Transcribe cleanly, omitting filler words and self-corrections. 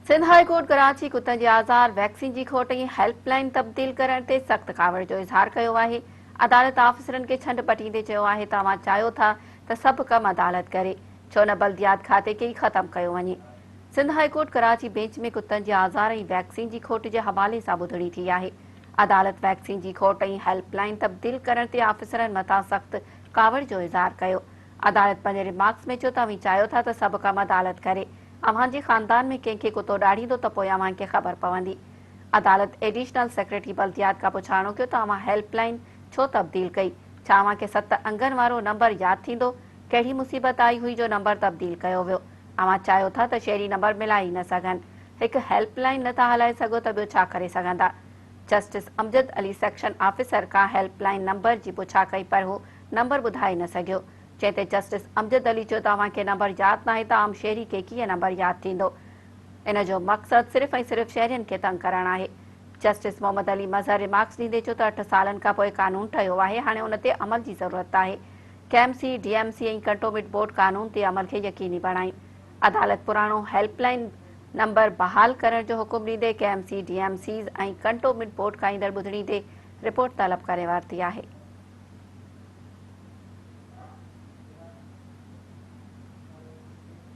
Sindh high court Karachi ڪتن جي آزار، ويڪسين جي کوٽ ۽ هيلپ لائين تبديل ڪرڻ تي سخت ڪاوڙ جو اظهار ڪيو آهي. عدالت آفيسرن کي ڇنڊ پٽيندي چيو آهي ته اوهان چاهيو ٿا ته سڀ ڪم عدالت ڪري، ڇو نه بلديات کاتي کي ئي ختم ڪيو وڃي. Sindh high court Karachi bench ۾ ڪتن جي آزار ۽ ويڪسين جي کوٽ جي حوالي سان ٻڌڻي ٿي آهي. عدالت ويڪسين جي کوٽ ۽ هيلپ لائين تبديل ڪرڻ تي آفيسرن مٿان سخت ڪاوڙ جو اظهار ڪيو. عدالت پنهنجي ريمارڪس ۾ چيو ته اوهين چاهيو ٿا ته سڀ ڪم عدالت ڪري، اوهان جي خاندان ۾ ڪنهن کي ڪتو ڏاڙهيندو ته پوء اوهان کي خبر پوندي. عدالت ايڊيشنل سيڪريٽري بلديات کان پڇاڻو ڪيو ته اوهان هيلپ لائين ڇو تبديل ڪئي؟ ڇا اوهان کي ست انگن وارو نمبر ياد ٿيندو؟ ڪهڙي مصيبت آئي هئي جو نمبر تبديل ڪيو ويو؟ اوهان چاهيو ٿا ته شهري نمبر ملائي ئي نه سگهن. هڪ هيلپ لائين نه ٿا هلائي سگهو ته ٻيو ڇا ڪري سگهندا؟ Justice Amjad Ali section officer کان هيلپ لائين نمبر جي پڇا ڪئي پر هو نمبر ٻڌائي نه سگهيو. جنهن تي جسٽس امجد علي چيو ته اوهان کي نمبر ياد ناهي ته عام شهري کي ڪيئن نمبر ياد ٿيندو؟ ان جو مقصد صرف ۽ صرف شهرين کي تنگ ڪرڻ آهي. جسٽس محمد علي مظهر ريمارڪس ڏيندي چيو ته اٺ سالن کانپوء قانون ٺهيو آهي هاڻي ان تي عمل جي ضرورت آهي. K M C, D M C ۽ cantonment board قانون تي عمل کي يقيني بڻائين. عدالت پراڻو هيلپ لائين نمبر بحال ڪرڻ جو حڪم ڏيندي K M C, D M Cs ۽ cantonment board کان ايندڙ ٻڌڻي تي رپورٽ طلب ڪري ورتي آهي.